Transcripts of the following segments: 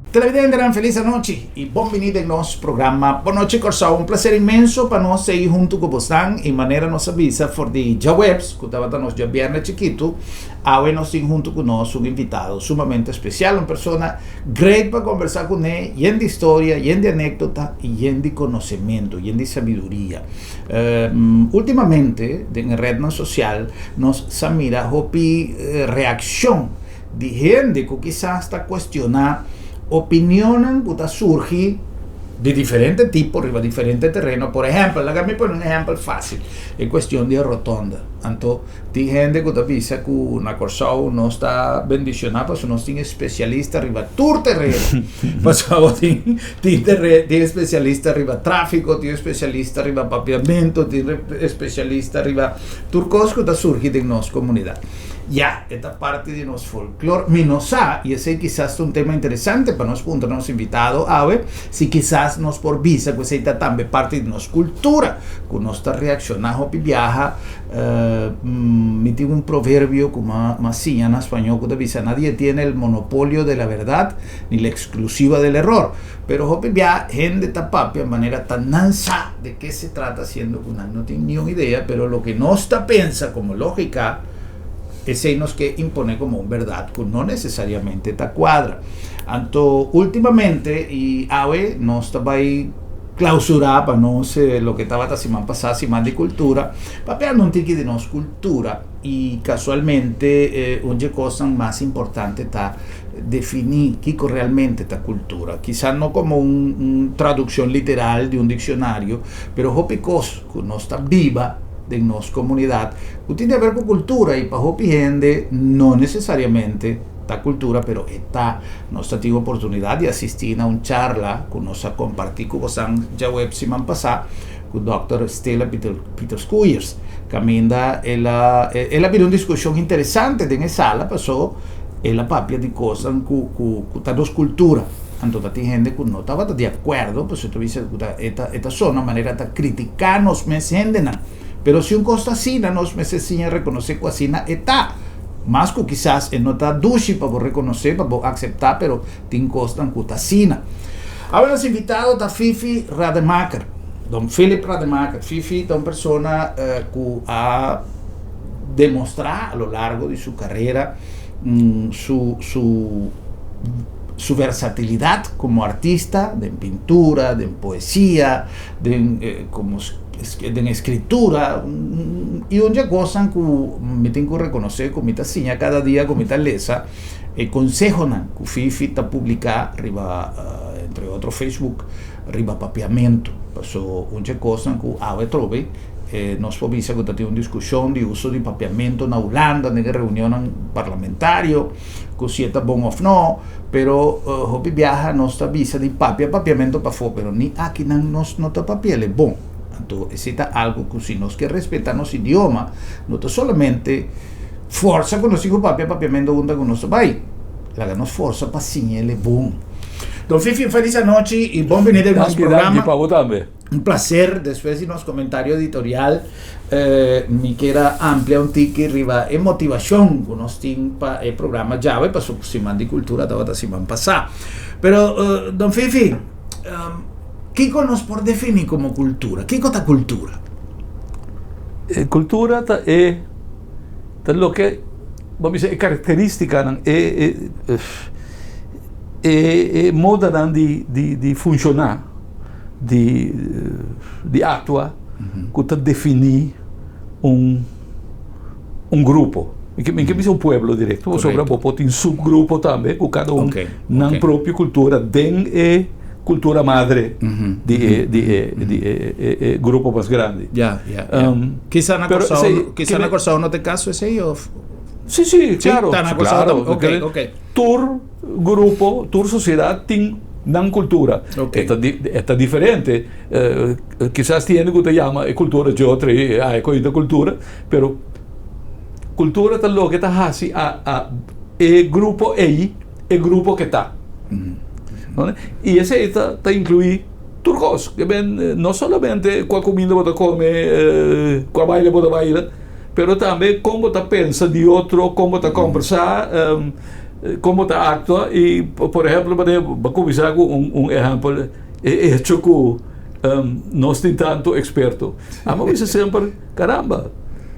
Televidentenan felis anochi y bon bini den nos programa Bon Nochi Kòrsou. Un placer inmenso pa nos ei huntu ku bosnan y manera nos a bisa for di djaweps ku tabata nos djabièrnè chikitu, awe nos tin huntu ku nos un invitado sumamente especial, un persona great pa kombersá kuné, yen di historia, yen di anekdota y yen di konosementu, yen di sabiduria. Ultimamente den e rednan social nos sa mira hopi reakshon di hende ku kisas ta kuestioná opinionnan ku ta surgi di diferente tipo riba diferente tereno. Por ehèmpel, laga mi pone un ehèmpel fásil, e kuestion di e rotonda. Anto tin hende ku ta bisa ku na Kòrsou nos ta bendishoná pasobra nos tin espesialista riba tur tereno. Pasobra bo tin tin tin espesialista riba tráfiko, tin espesialista riba papiamentu, tin espesialista riba tur kos ku ta surgi den nos komunidat. Ya, e ta parti di nos folklor. Mi no sa, i esei kisas ta un tema interesante pa nos puntra nos invitado awe, si kisas nos por bisa ku esei ta tambe parti di nos kultura, ku nos ta reakshoná hopi biaha. Mi tin un proverbio ku m'a siña na spañó ku ta bisa, Nadie tiene el monopolio de la verdad ni la exclusiva del error. Pero hopi biaha hende ta papia manera ta nan sa de ke se trata siendo ku nan no tin niun idea, pero loke nos ta pensa komo lógika, Esei nos ke imponé komo un bèrdat ku no nesesariamente ta kuadra. Anto últimamente i awe nos ta bai klausurá pa nos loke tabata siman pasá, Siman di Kultura, papiando un tiki di nos kultura i kasualmente un dje kosnan mas importante ta definí kiko realmente ta kultura. Kisas no komo un tradukshon literal di un dikshonario, pero hopi kos ku nos ta biba den nos komunidat ku tin di aber ku kultura i pa hopi hende no nesesariamente ta kultura pero e ta. Nos ta tin oportunidat di asistí na un charla ku nos a kompartí ku bosan djaweps siman pasá ku dòkter Stella Pieterskoeiers kaminda el a el a bira un diskushon interesante den e sala paso el a papia di kosnan ku ku ta nos kultura. Anto ta tin hende ku no tabata di akuerdo, pasobra ta bisa ku ta e ta e ta sona manera ta kritiká nos mes hendenan. Pero si un kos ta asina, nos mester siña rekonosé ku asina e ta. Mas ku kisas e no ta dushi pa bo rekonosé, pa bo akseptá, pero tin kosnan ku ta asina. Awe nos invitado ta Fifi Rademaker, Don Philip Rademaker. Fifi ta un persona ku a demostrá a lo largo di su karera su su su versatilidad como artista den pintura, den poesia, den como den escritura y un dje cosnan cu mi tin cu reconoce cu mi ta siña cada dia cu mi ta lesa e consehonan cu Fifi ta publica riba entre otro Facebook riba papiamento paso un dje cosnan cu awe trobe nos por bisa cu ta tin un discusion di uso di papiamento na Hulanda den e reunionnan parlamentario. Ku si e ta bon òf no, pero hopi biaha nos ta bisa di papia papiamentu pafó, pero ni akinan nos no ta papi'el e bon. Anto esei ta algu ku si nos ke respetá nos idioma, no ta solamente forsa ku nos tin ku papia papiamentu unda ku nos ta bai, laga nos forsa pa siñ'el e bon. Don Fifi, felis anochi i bon bini den nos Danki, danki programa. pa bo tambe. Un placer, despues di nos comentario editorial mi kier a amplia un tiki riba e motivacion cu nos tin pa e programa djawe pasobra Siman di Cultura tabata siman pasa. Pero Don Fifi, kico nos por defini como cultura? Kico ta cultura? Cultura ta e ta loke bo bisa e caracteristicanan e e modanan di funciona. Di di aktua ku ta definí un un grupo. Mi ke mi ke bisa un pueblo direkto pasobra bo por tin supgrupo tambe ku kada un nan propio kultura den e kultura madre di e di e di e e grupo mas grandi. Ya, ya, ya. Kisa na Kòrsou, kisa na Kòrsou no ta e kaso esei òf? Sí, sí, klaro. Ta na Kòrsou tambe. Oke, oke. Tur grupo, tur sosiedat tin nan kultura. Okay. E ta e ta diferente. Kisas tin hende ku ta yama e kultura dje otro i a e kointa kultura, pero kultura ta loke ta hasi a a e grupo ei e grupo ke ta. I esei ta ta inkluí tur kos. Ke men no solamente kua kuminda bo ta kome, kua baile bo ta baila, pero tambe kon bo ta pensa di otro, kon bo ta kombersá. Kon bo ta aktua i por ehèmpel manera bo a kuminsá ku un ehèmpel e echo ku nos tin tantu eksperto. Ami a bisa semper, karamba,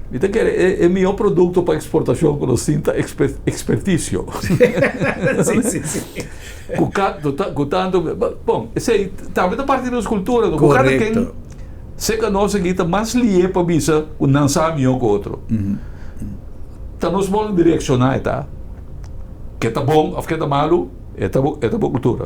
mi ta kere e mihó produkto pa eksportashon ku nos tin ta ekspertisio. Ku ku tantu, bon, esei tambe ta parti di nos kultura, ku kada ken serka nos aki ta mas lié pa bisa ku nan sa mihó ku otro. Ta nos modo di reakshoná e ta, ke ta bon òf ke ta malu, e ta bo, e ta bo kultura.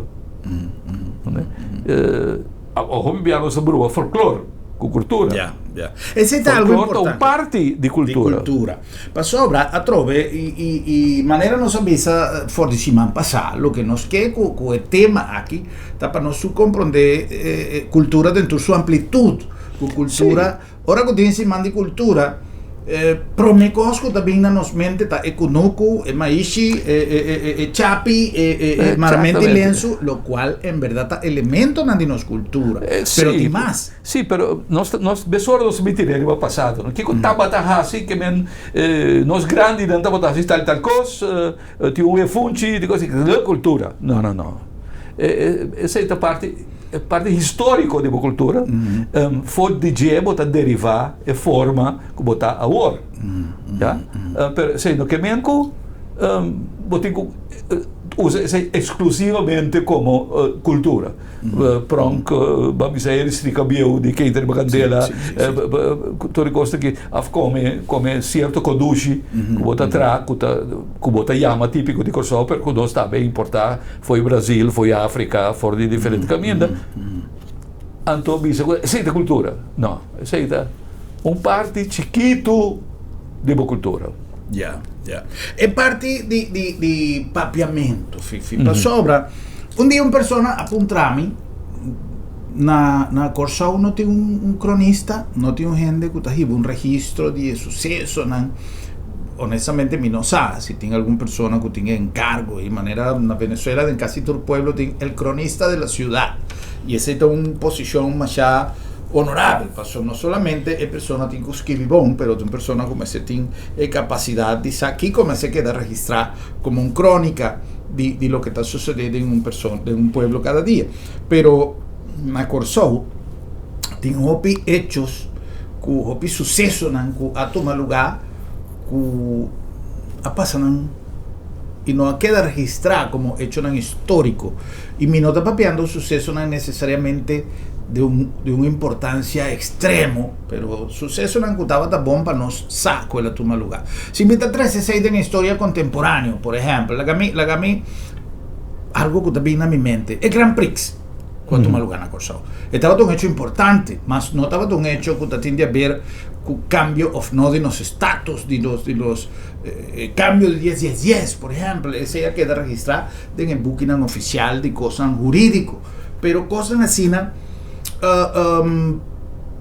Hopi bia nos ta brua folklor ku kultura. Ya, ya. Esei ta algu Folklor ta un importante. parti di Di kultura. kultura. Pasobra, atrobe, i, i, i manera nos a bisa for di siman pasá, loke nos ke ku, ku e tema aki ta pa nos su komprondé kultura den tur su amplitut. Ku kultura Ora ku tin siman di kultura, e promé kos ku ta bin na nos mente ta e kunuku, e maishi, e chapi, e maramenti lensu, lokual en bèrdat ta elementonan di nos kultura. Pero tin mas. Sí, pero nos nos besora nos miti riba pasado. Kiko tabata hasi ke men nos grandinan tabata hasi tal tal kos, tin un efunchi, tin kos, kultura. No, no, no. Esei ta parti. E parti historico di bo cultura, for di dje bo ta deriva e forma cu bo ta awor. Ya? Pero esey no ke men cu bo tin cu usa esey exclusivamente como cultura. Pronk, bo a bisa e ristrika bieu di keinta riba candela, tur e cos aki, of come, come cierto kodushi cu bo ta traha, cu ta, cu bo ta yama tipico di Corsou, pero cu nos tambe importa. Foi Brasil, foi Afrika, for di diferente kaminda. Anto bisa ku esei ta kultura. No, esei ta un parti chikitu di bo kultura. Ya, ya. E parti di di di papiamentu, Fifi. Pasobra un dia un persona a puntra mi, na na Kòrsou no tin un un kronista, no tin un hende ku ta hiba un registro di e susesonan. Honestamente mi no sa si tin algun persona ku tin e enkargo ei, manera na Venezuela den kasi tur pueblo tin el cronista de la ciudad i esei ta un posishon masha honorabel pasobra no solamente e persona tin ku skibi bon pero ta un persona ku mester tin e kapasidat di sa kiko mester keda registrá komo un kronika di di loke ta sosodé den un persona den un pueblo kada dia. Pero na Kòrsou tin hopi hechos ku hopi susesonan ku a tuma lugá ku a pasa nan i no a keda registrá komo hechonan históriko. I mi no ta papiando susesonan nesesariamente di un di un importansia ekstremo, pero susesonan ku tabata bon pa nos sa ku el a tuma lugá. Si mi ta trese esei den historia kontemporáneo, por ehèmpel, laga mi laga mi algo ku ta bin na mi mente, e Grand Prix ku a tuma lugá na Kòrsou. E tabata un hecho importante, mas no tabata un hecho ku ta tin di haber ku kambio òf no di nos status, di nos di nos kambio di dies dies dies, por ehèmpel, esei a keda registrá den e bukinan ofisial di kosnan hurídiko. Pero kosnan asina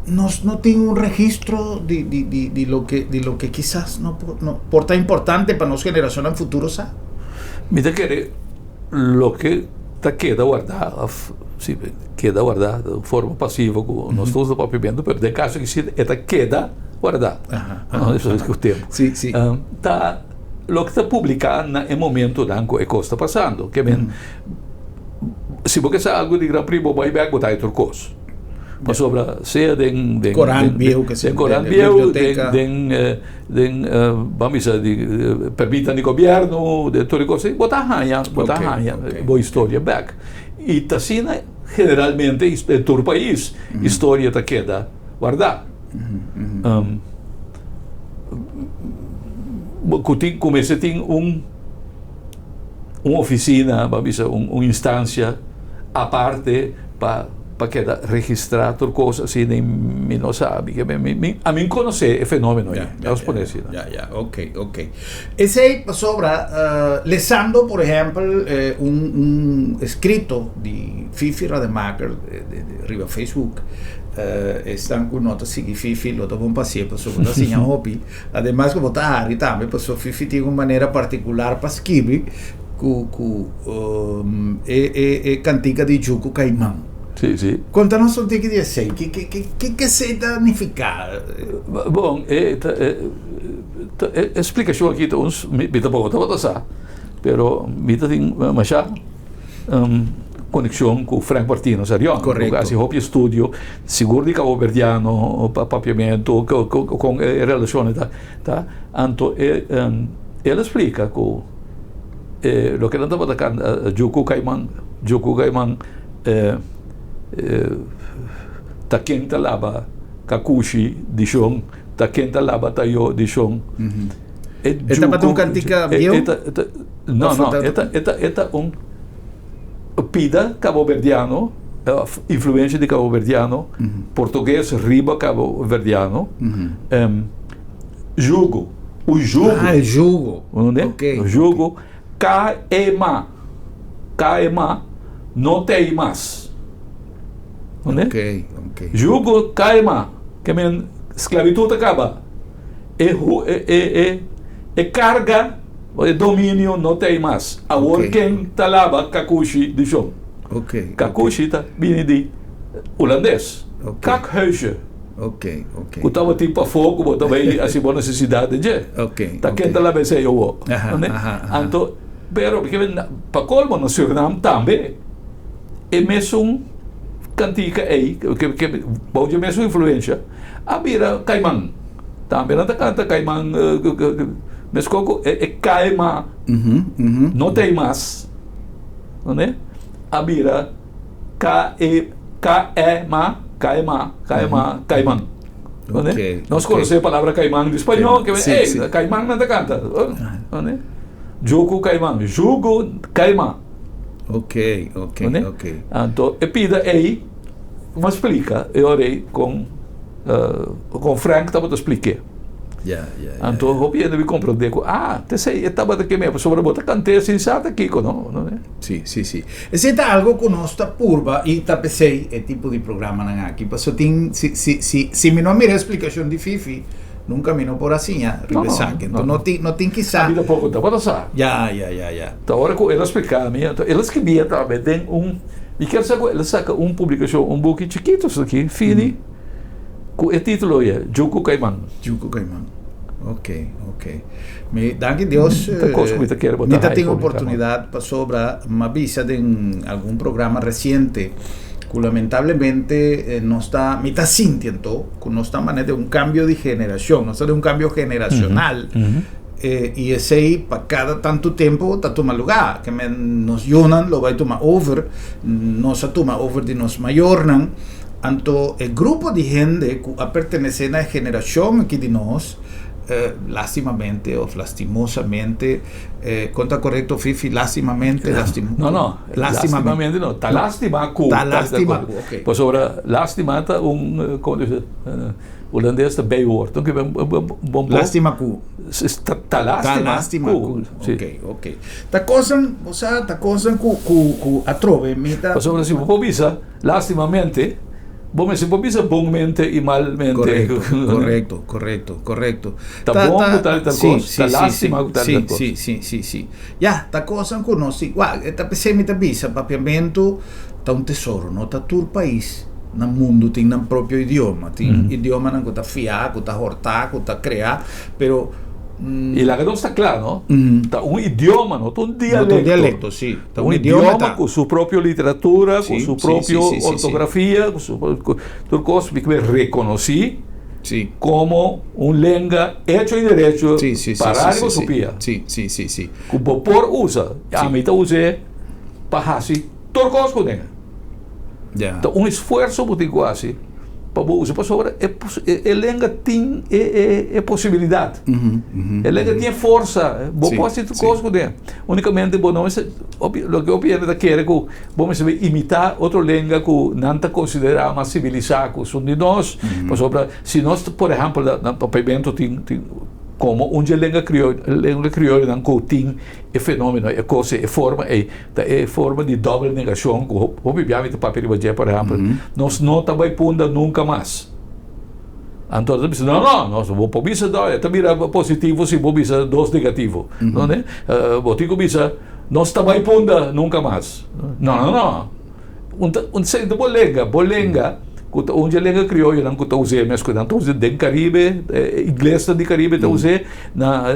nos no tin un registro di di di di loke di loke kisas no por no por ta importante pa nos generashonnan futuro sa. Mi ta kere loke ta keda wardá òf si keda wardá den un forma pasivo ku nos tur ta papiamentu pero den kaso ki si e ta keda wardá ku tempu ta loke ta publiká na e momentunan ku e kos ta pasando ke men si bo ke sa algu di Gran Prix bo bai bèk bo ta hay tur kos. Pasobra sea den den Korant bieu ke den korant bieu den den ban bisa di permitan di gobièrnu den tur e kos ei bo ta haña bo ta haña bo historia bèk i ta asina generalmente den tur pais historia ta keda wardá ku tin ku mester tin un un ofisina ban bisa un instansia aparte pa pa keda registrá tur kos asina i mi no sabi ke mi mi ami konosé e fenómeno ei laos pone asina. Ya ya ok ok esei pasobra lesando por ehèmpel un un eskrito di Fifi Rademaker riba Facebook esnan ku no ta sigui Fifi lo ta bon pasié pasobra bo ta siña hopi ademas ku bo ta hari tambe pasobra Fifi tin un manera partikular pa skibi Ku ku e e e kantika di Juku Kaiman. Sí, sí. Konta nos un tiki di esei. Ki ki ki ki ke esei ta nifiká? Bon, e ta e ta e splikashon aki ta un mi tampoko tabata sa. Pero mi ta tin masha konekshon ku Frank Martino Sarion. Korekto. Ku hasi hopi estudio, sigur di kaboverdiano, papiamentu, kon e relashonnan ta ta. Anto e el a splika ku loke nan tabata kanta Djuku Kaiman, Djuku Kaiman ta ken ta laba kakushi di shon, ta ken ta laba tayo di shon. E tabata un kantika bieu? No, no, e ta, e ta, e ta un pida kaboverdiano, influensia di kaboverdiano, portugues riba kaboverdiano, jugo, un jugo. Ah, e jugo. Ok. Jugo, K-E-M-A, K-E-M-A, no t'ei mas. Ok, ok. Jugo, K-E-M-A, ke men sklabitut a kaba. E e e e e karga o e dominio no ta ei mas. Awor Ok. ken ta laba kakushi di shon? Ok, ok. Kakushi ta bini di hulandes. Ok. Kakhuisje. Ok, ok. Ku tabatin pafó ku bo ta bai hasi bo nesesidat den dje. Ok, Ta ken ok. ta laba esei awor? Aha, Ntende? aha, aha. Anto, pero pa kolmo na Surinam tambe e mesun kantika ei, ke ke bou dje mesun influensha, a bira kaiman. Tambe nan ta kanta kaiman meskos ku e kaima no ta ei mas, no a bira ka e ka e ma kaima kaima kaiman. Nos konosé e palabra kaiman di spañó ke ey kaiman nan ta kanta juku kaiman jugu kaima. Anto e pida ei mi a splika e ora ei kon. Kon Frank tabata splik'é. Ya, ya, ya. Anto hopi hende bi komprondé ku, ah, t'esei e tabata ke mei, pasobra bo ta kant'é sin sa ta kiko, no? No ne? Sí, sí, sí. Esei ta algo ku nos ta purba i ta p'esei e tipo di programanan aki. Paso tin, si, si, si, si mi no a mira e splikashon di Fifi, nunka mi no por a siña riba No, no, esaki. no. Anto no tin, no tin kisá. Ami tampoko tabata sa. Ya, ya, ya, ya. Ta ora ku el a splika mi, anto el a skibia tambe den un. Mi kier sa ku el a saka un publikashon, un buki chikitu aki, fini, ku e titulo e, Juku Kaiman. Juku Kaiman. Ok, ok. Mi danki Dios, Ta kos ku mi ta kere bo mi ta ta hai tin publiká. oportunidat pasobra m'a bisa den algun programa resiente ku lamentablemente nos ta, mi ta sinti anto ku nos ta manera den un kambio di generashon, nos ta den un kambio generashonal. I esei pa kada tantu tempu ta tuma lugá. Ke men nos yunan lo bai tuma over, nos a tuma over di nos mayornan. Anto e grupo di hende ku a pertenesé na e generashon aki di nos, lastimamente òf lastimosamente, kon ta korekto Fifi? Lastimamente, lastim. No, no, lastimamente no. Ta lastima ku. Ta lastima ku, oké. Pasobra lastima ta un, kon ta bisa? Hulandes ta bijwoord. Don kibe bon bo. Lástima ku. Ta, ta lástima. Ta lástima ku. Si. Ok, ok. Ta kosan, bo sa, ta kosan ku, ku, ku atrobe mi ta. Pasobra si bo por bisa lástimamente, bo mester por bisa bonmente i malmente. Korekto, korekto, korekto, korekto. Ta bon ku tal i tal kos, ta lástima ku tal i tal kos. Si, si, si, si. Ya, ta kosan ku nos tin. Wak, ta p'esei mi ta bisa, papiamentu ta un tesoro, no ta tur pais. Na mundu tin nan propio idioma. Tin idiomanan ku ta fiá, ku ta hortá, ku ta kreá, pero. I laga nos ta kla, no? Ta un idioma, no ta un dialekto. No ta un dialekto, sí. Ta un idioma ku su propio literatura, ku su propio ortografia, ku su tur kos mi ke rekonosí komo un lenga hecho i derecho pará riba su pia. Ku bo por usa. Ami ta us'é pa hasi tur kos kuné. Ya. Ta un esfuerso bo tin ku hasi pa bo usa pasobra e e lenga tin e e e posibilidat. E lenga tin e forsa. Bo por hasi tur kos kuné. Unikamente bo no mester hopi loke hopi hende ta kere ku bo mester bin imitá otro lenga ku nan ta konsiderá mas sivilisá ku esun di nos. Pasobra si nos por ehèmpel na Papiamentu tin tin komo un dje lenga krioyo lenga krioyonan ku tin e fenomeno e kos e forma ei. Ta e forma di dòbel negashon ku hopi bia mi ta papia riba dje, por ehèmpel, nos no ta bai punda nunka mas. Anto ta bisa, no, no, nos bo por bisa dòbel, e ta bira positivo si bo bisa dos negativo. No ne? Bo tin ku bisa, nos ta bai punda nunka mas. No, no, no. Un ta, un ta bo lenga, bo lenga. Ku ta un dje lenga krioyonan ku ta us'é mes ku nan ta us'é den Karibe, e inglesnan di Karibe ta us'é, na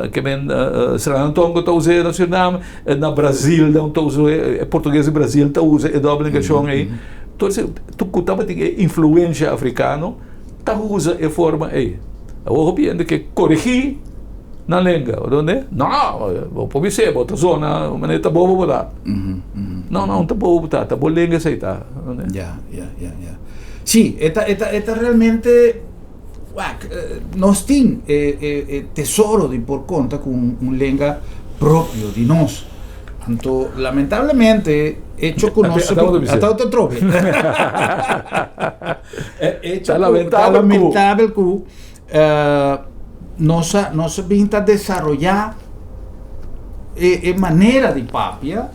ke men Sranantongo ta us'é na Surinam, na Brazil nan ta us'é, e portugues di Brazil ta usa e dòbel negashon ei. Tur esei ku tabatin e influensha afrikano ta usa e forma ei. Awor hopi hende ke koregí nan lenga, bo ta wende? No, bo por bis'é, bo ta zona manera ta bobo bo ta. No, no, no ta bobo bo ta, ta bo lenga esei ta. Ya, ya, ya, ya. Sí, e ta, e ta, e ta realmente, wak, nos tin e, e, e tesoro di por konta ku un, un lenga propio di nos. Anto, lamentablemente, hecho ku nos... Ata bo ta bisa. Ata bo ta trobe. Hecho Ta ku, ta lamentabel ku. lamentabel ku Nos a nos a bin ta desaroyá e e manera di papia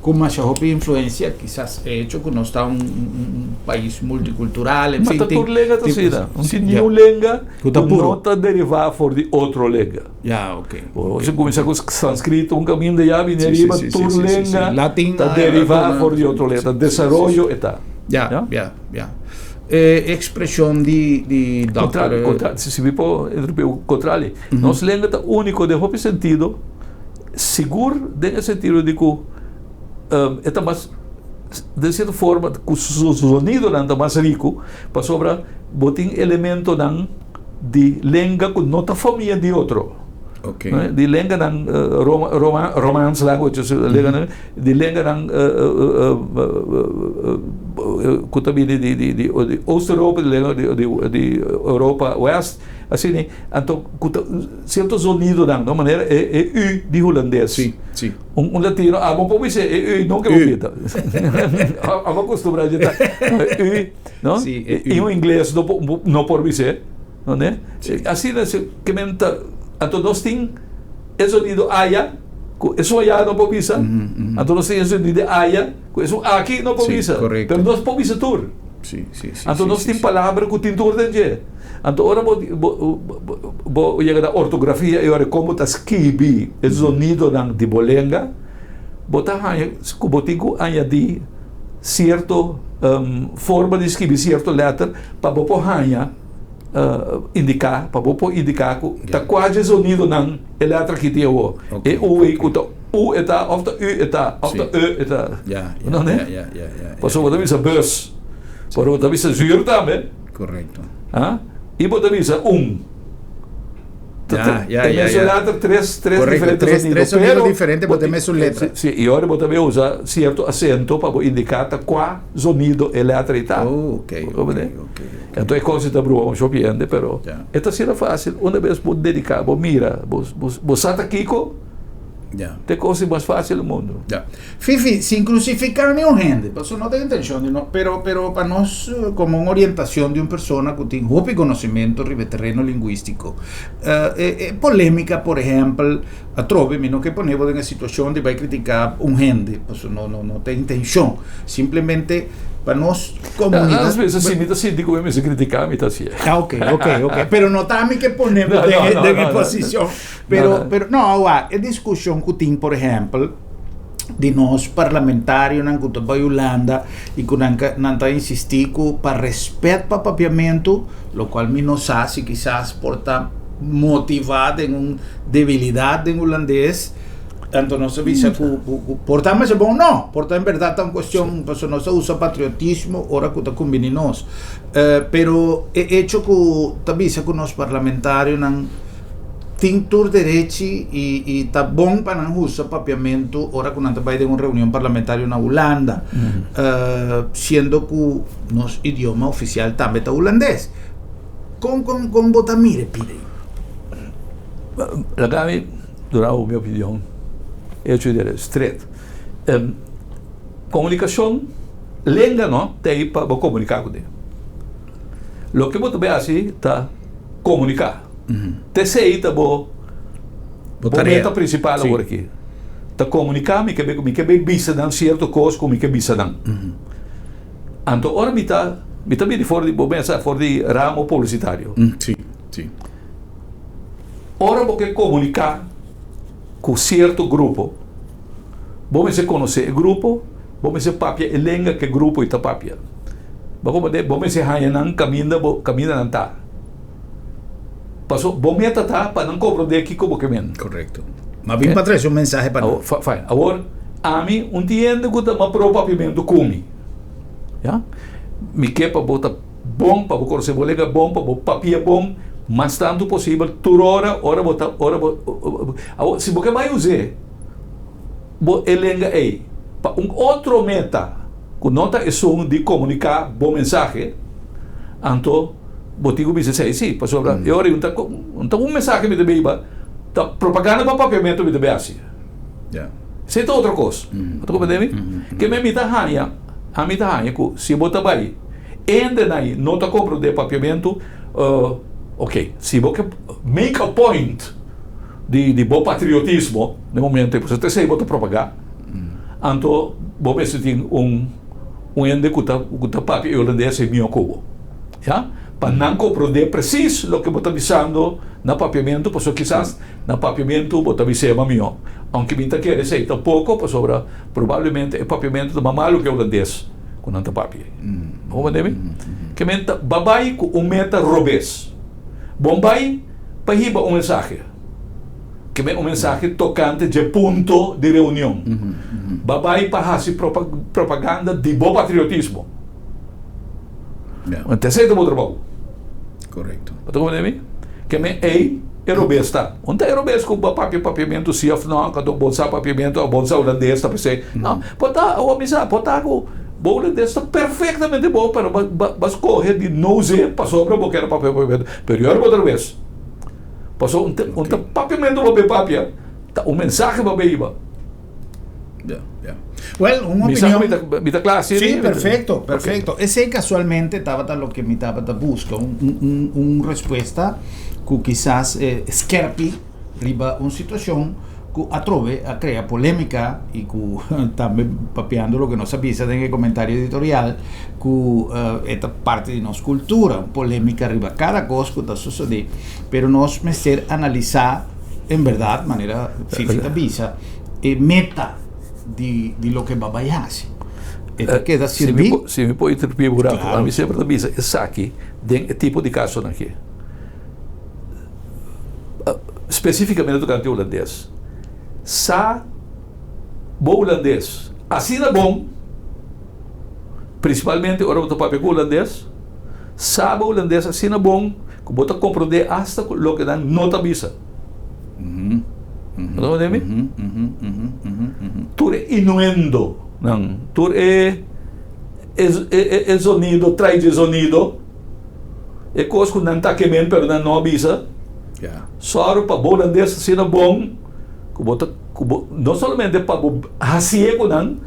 ku masha hopi influensia, kisas e hecho ku nos ta un un pais multikultural, en Ma fin, ta tin tur lenga ta tin asina. No tin ya. niun lenga Ku ta ku puro. no ta derivá for di otro lenga. Ya, oke, Bo oke. si kuminsá ku sanskrito un kaminda ya bini Si, si, ariba si, tur si, si, si, si. lenga Latin, ta ah, derivá tur, for di otro lenga. si, Ta si, si, si. desaroyo e ta. Ya, Ya? ya, ya. E ekspreshon di di Kontrali, dòkter. kontrali, si si mi por interrumpí un, kontrali, nos lenga ta úniko den hopi sentido, sigur den e sentido di ku e ta mas, den sierto forma ku su zonidonan ta mas riku, pasobra bo tin elementonan di lenga ku no ta famia di otro. Ok. Di lenganan Roma, Roma, Romance languages, lenganan, di lenganan ku ta bini di di di Oost-Europa, di lenga di di di Europa West, asina, anto ku ta sierto zonidonan, no, manera e e u di hulandes. Si, si. Un un latino abo por bisa e u nunka bo bita. Abo akustumbrá dje ta e u, no? Si, e u. I un ingles no por no por bis'é. No ne? Sí. Asina se ke men ta, anto nos tin e zonido aya ku esun aya no por bisa, anto nos tin e zonido aya ku esun aki no por Sí, bisa. korekto. Pero nos por bisa tur. Sí, sí, sí, Anto sí, nos sí, tin sí. palabra ku tin tur den dje. Anto ora bo bo bo yega na ortografia i ora kon bo ta skibi e zonidonan di bo lenga, bo ta haña ku bo tin ku añadí sierto forma di skibi sierto lèter pa bo por haña indiká, pa bo por indiká ku ta kua dje zonidonan e lèter aki tin awor. E u ei ku ta u e ta òf ta ü e ta òf ta e e ta. No ne? Pasobra bo ta bisa bus, pero bo ta bisa zür tambe. Korekto. I bo ta bisa un. Ya, ya, E ya, mesun ya. letter, tres, tres Correcto, diferente tres, sonido. tres sonido Pero diferente, bo bo tin tin- mesun letra. Sí, sí, y ora bo tambe usa cierto acento pa bo indica ta cua sonido e letra ei ta. Oh, ok, Bo ok, comprende? ok, ok. Enton e cosa ta brua mucho hende, pero Ya. e ta asina fácil. Una bes bo dedica, bo mira, bo, bo, bo sa ta kico, Ya. ta e cosa mas fácil del mundo. Ya. Fifi, sin crucifica niun hende, pasobra no ta intencion di no, pero, pero pa nos como un orientacion di un persona cu tin hopi conocimento riba e terreno linguistico, e, e polemica, por ehempel, atrobe mi no ke pone bo den e situacion di bay critica un hende, pasobra no, no, no ta intencion, simplemente pa nos comunidad. Las veces si mi ta sinti cu mi mester critica, mi ta hacié. Ah, ok, ok, ok, pero no ta ami ke pone bo No, den no, e, no, den e no, no. posicion, pero, No, no. pero, no, awor, e discusion cu tin, por ehempel, di nos parlamentarionan ku ta bai Hulanda i ku nan ka nan ta insistí ku pa respet pa papiamentu, lokual mi no sa si kisas por ta motivá den un debilidat den hulandes, anto nos a bisa ku ku ku por ta masha bon no, por ta en bèrdat ta un kuestion pasobra nos ta usa patriotismo ora ku ta kumbiní nos. Pero e echo ku ta bisa ku nos parlamentarionan tin tur derechi i i ta bon pa nan usa papiamentu ora ku nan ta bai den un reunion parlamentario na Hulanda, siendo ku nos idioma ofisial tambe ta hulandes. Kon kon kon bo ta mira e pida ei? Laga mi duna bo mi opinion hecho y derecho, stret. Komunikashon, lenga no ta ei pa bo komuniká kuné. Loke bo ta bai hasi ta komuniká. Ta esei ta bo Bo bo tarea. meta prinsipal Sí. awor aki. Ta komuniká mi ke mi ke bai bisa nan sierto kos ku mi ke bisa nan. Anto ora mi ta mi ta bini for di bo mesa for di ramo publisitario. Sí, sí. Ora bo ke komuniká ku sierto grupo, bo mester konosé e grupo, bo mester papia e lenga ku e grupo ei ta papia. Bo komprendé? Bo mester haña nan kaminda bo kaminda nan ta. Paso bo meta ta pa nan komprendé kiko bo ke men. Korekto. Ma bin pa trese un mensahe pa nan. Fine. Awor, ami un tin hende ku ta ma pro papiamentu ku mi. Ya. Mi ke pa bo ta bon, pa bo konosé bo lenga bon, pa bo papia bon, mas tantu posibel tur ora, ora bo ta, ora bo, awor si bo ke bai us'é bo e lenga ei pa un otro meta ku no ta esun di komuniká bo mensahe, anto bo tin ku bisa esei sí, pasobra e ora ei un ta un ta un mensahe mi ta biba, ta propaganda pa papiamentu mi ta bai hasi. Esei ta otro kos. Bo ta komprendé mi? Ke men mi ta haña, ami ta haña ku si bo ta bai ende nan ei no ta komprendé papiamentu, ok, si bo ke make a point di di bo patriotismo den momento ei, pasobra ta esei bo ta propagá, anto bo mester tin un un hende ku ta ku ta papia e holandes ei mihó ku bo, ya, pa nan komprendé presis loke bo ta bisando na papiamentu, pasobra kisas na papiamentu bo ta bis'é mas mihó, aunke mi ta kere esei tampoko, pasobra probablemente e papiamentu ta mas malu ku e holandes ku nan ta papia. Bo comprende mi? Ke men ta bai ku un meta robes. Bon bai pa hiba un mensahe. Ke men un mensahe tokante dje punto di reunion. Ba bai pa hasi propaganda di bo patriotismo. Anto esei ta bo trabou. Korekto. Bo ta comprende mi? Ke men ei e robes ta. Un ta e robes ku bo papia papiamentu si òf no, kando bo sa papiamentu òf bo sa hulandes ta p'esei. No, por ta, awor mi sa, por ta ku bo hulandes ta perfektamente bon, pero bo bo skohe di no us'é pasobra bo kere papia papiamentu. Pero yora bo ta robes. Pasobra un ta un ta papiamentu bo be papia, ta un mensahe bo be hiba. Ya, ya. Well, un Mi sa opinion. mi ta, mi ta kla Sí, perfecto, perfecto. Esei casualmente tabata loke mi tabata busca, un, un, un, un respuesta ku kisas eh, skerpi riba un situacion ku atrobe a crea polemica y ku tambe papiando loke nos a bisa den e comentario editorial ku eh, e ta parte di nos cultura, un polemica riba cada cos ku ta sucede, pero nos mester analisa en berdad manera Fifi ta bisa e meta di di loke bo a bai hasi. E ta keda sirbi. Si mi por interrumpí un rato, ami semper ta bisa esaki den e tipo di kasonan aki. Spesífikamente tokante hulandes. Sa bo hulandes asina bon, prinsipalmente ora bo ta papia ku hulandes, sa bo hulandes asina bon ku bo ta komprondé asta loke nan no ta bisa. Bo ta komprendé mi? Tur e inuendonan, tur e e zonido trai dje zonido, e kos ku nan ta kemen pero nan no a bisa, sòru pa bo hulandes asina bon ku bo ta ku bo no solamente pa bo hasié ku nan,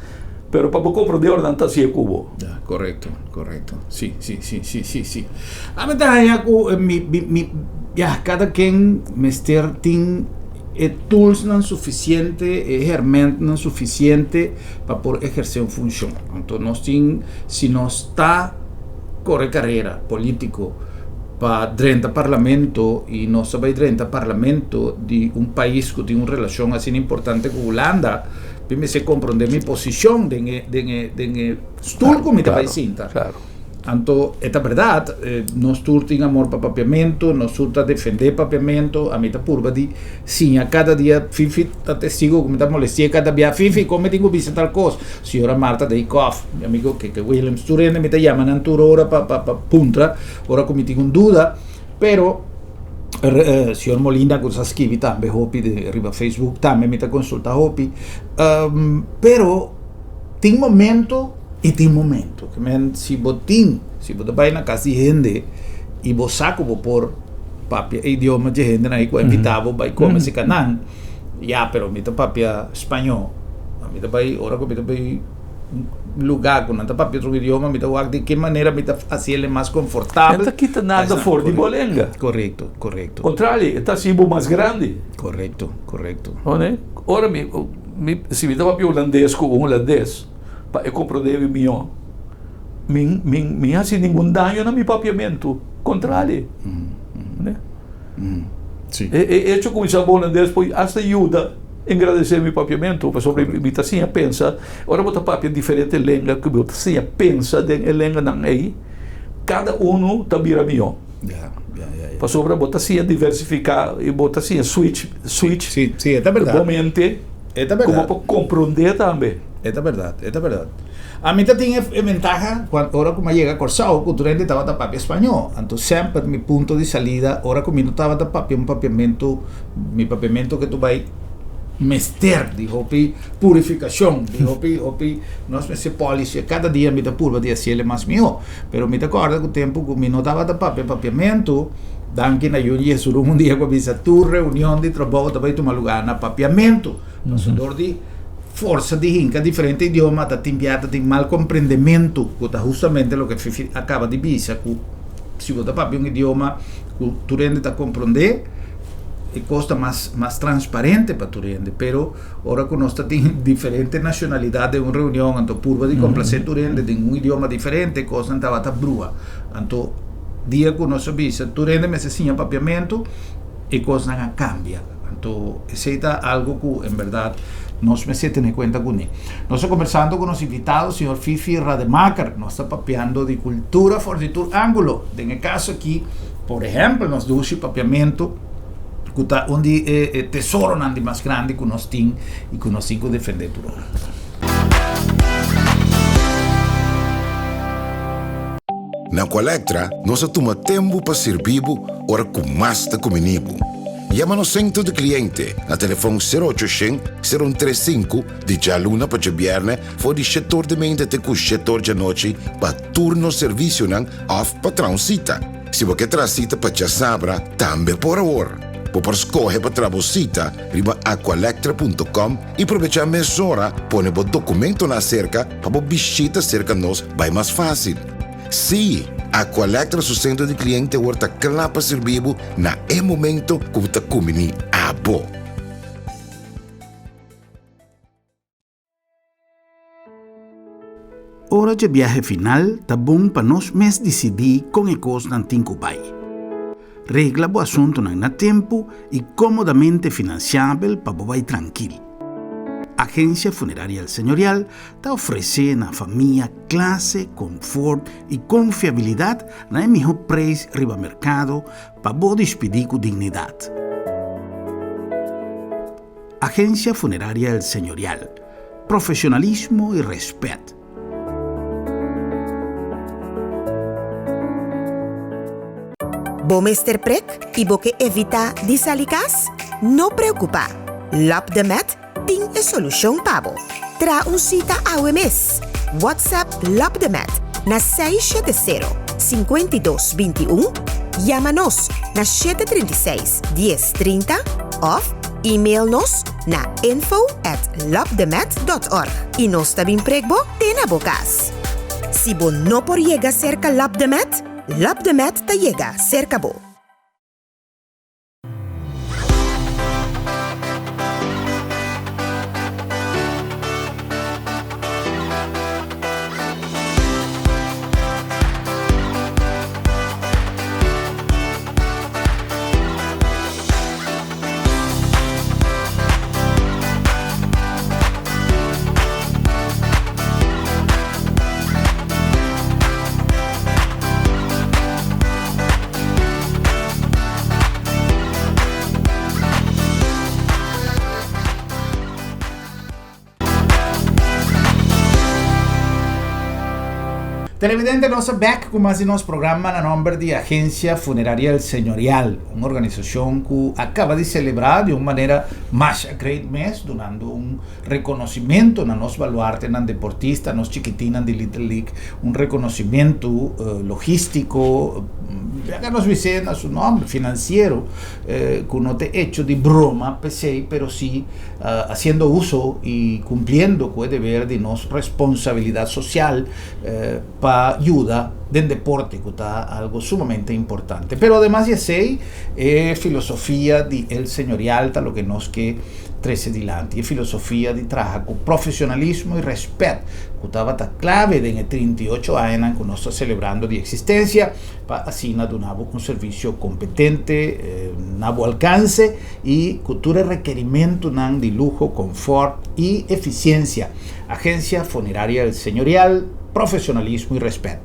pero pa bo komprendé ora nan ta hasié ku bo. Ya, korekto, korekto. Si, si, si, si, si, si. Ami ta haña ku mi, mi, mi, ya, kada ken mester tin e toolsnan sufisiente, e hermentnan sufisiente pa por ehersé un funshon. Anto nos tin, si nos ta kore karera polítiko pa drenta parlamento i nos ta bai drenta parlamento di un pais ku tin un relashon asina importante ku Hulanda, mi mester komprondé mi posishon den e, den e, den e stul ku mi ta bai sinta. Anto e ta berdad, nos tur tin amor pa papiamentu, nos tur ta defendé papiamentu, ami ta purba di siña kada dia, Fifi ta testigo ku mi ta molesti'é kada bia, Fifi kon mi tin ku bisa tal kos? Señora Marta Dijkhoff, mi amigo Keke Willems, tur hende mi ta yama nan tur ora pa pa pa puntra ora ku mi tin un duda, pero señor Molina ku sa skibi tambe hopi di riba Facebook tambe mi ta konsulta hopi, pero tin momento. I tin momento ke men si bo tin, si bo ta bai na kas di hende i bo sa ku bo por papia e idioma dje hendenan ei ku a invitá bo bai kome serka nan, ya pero mi ta papia spañó, mi ta bai ora ku mi ta bai un lugá ku nan ta papia otro idioma mi ta wak di ke manera mi ta hasi el mas konfortabel. E ta kita nada for di bo lenga. Korekto, korekto. Kontrali, e ta hasi bo mas grandi. Korekto, korekto. Ora mi, mi, si mi ta papia hulandes ku un hulandes. pa e komprondé mi mihó. Mi, mi, mi hasi ningun daño na mi papiamentu. Kontrali. Ne? Sí. E, e hecho ku mi sa bon holandes por hasta yuda engrandesé mi papiamentu, pasobra mi ta siña pensa, ora bo ta papia diferente lenga ku bo ta siña pensa den e lenganan ei. Kada unu ta bira mihó. Pasobra bo ta siña diversifiká i bo ta siña switch, switch Sí, sí, e ta bèrdat. bo mente E ta ku bo bèrdat. por komprondé tambe. E ta bèrdat, e ta bèrdat. Ami ta tin e e ventaha kuan ora ku mi a yega Kòrsou ku tur hende tabata papia spañó. Anto semper mi punto di salida ora ku mi no tabata papia un papiamentu, mi papiamentu ke tur bai mester di hopi purifikashon, di hopi hopi nos mester polish e kada dia mi ta purba di hasiel e mas mihó. Pero mi ta kòrda ku tempu ku mi no tabata papia papiamentu, danki na Jun Jesurun un dia ku a bisa tur reunion di trabou ta bai tuma lugá na papiamentu. Pasobra dor di forsa di hinka diferente idioma ta tin bia ta tin mal komprendementu ku ta hustamente loke Fifi a kaba di bisa ku si bo ta papia un idioma ku tur hende ta komprondé e kos ta mas mas transparente pa tur hende pero ora ku nos ta tin diferente nashonalidat den un reunion anto purba di komplasé tur hende den un idioma diferente kosnan tabata brua anto dia ku nos a bisa tur hende mester siña papiamentu e kosnan a kambia anto esei ta algo ku en bèrdat nos mester tene kuenta kuné. Nos ta kombersando ku nos invitado señor Fifi Rademaker nos ta papiando di kultura for di tur ángulo den e kaso aki por ehèmpel nos dushi papiamentu ku ta un di e tesoronan di mas grandi ku nos tin i ku nos tin ku defendé tur ora. Na Aqualectra nos a tuma tempu pa sirbi bo ora ku mas ta kumini bo. Yama nos sentro di kliente na telefòn sero ocho shen, sero un tres sinku di djaluna pa djabièrnè for di shetor di meinta te ku shetor djanochi pa tur nos servisionan òf pa traha un sita. Si bo ke traha sita pa djasabra, tambe por awor. Bo por skohe pa traha bo sita riba aqualectra punto com i probechá mesora pone bo dokumentonan aserka pa bo bishita serka nos bai mas fásil. Sí, Aqualectra su sentro di kliente awor ta kla pa sirbi bo na e momento ku bo ta kumbiní abo. Ora dje biahe final ta bon pa nos mes disidí kon e kosnan tin ku bai. Regla bo asuntunan na tempu i kómodamente finansiabel pa bo bai trankil. Agensia Funeraria El Señorial ta ofresé na famia klase, konfort i konfiabilidat na e mihó preis riba merkado pa bo dispidí ku dignidat. Agencia Funeraria El Señorial, profesionalismo y respet. Bo mester prek i bo ke evitá di sali kas? No preokupá! Lap de Met tin e solushon pa bo. Traha un sita awe mes! WhatsApp Lap de Met na 670 52 21, yama nos na 736 10 30 òf Email nos na info at lopdemet dot org i nos ta bin prek bo te na bo kas. Si bo no por yega serka Lopdemet, Lopdemet ta yega serka bo. Televidente nos a bek ku mas di nos programa na nomber di Agencia Funeraria El Señorial, un organisacion ku a kaba di celebra di un manera masha great mes dunando un reconocimento na nos baluartenan deportista, nos chikitinnan di Little League, un reconocimento logistico, laga nos bis'é na su nomber, financiero, ku no ta hecho di broma p'esei, pero si haciendo uso y cumpliendo cu e deber di nos responsabilidad social pa yuda den deporte cu ta algo sumamente importante. Pero ademas di esey e filosofia di El Señorial ta loke nos ke trece dilanti, e filosofia di traha cu profesionalismo y respet cu tabata clave den e 38 añanan cu nos ta celebrando di existencia pa asina duna bo un servicio competente na bo alcance i ku tur e rekerimentunan di luho, konfòrt i efisiensia. Agensia Funeraria El Señorial, profesionalismo i rèspèt.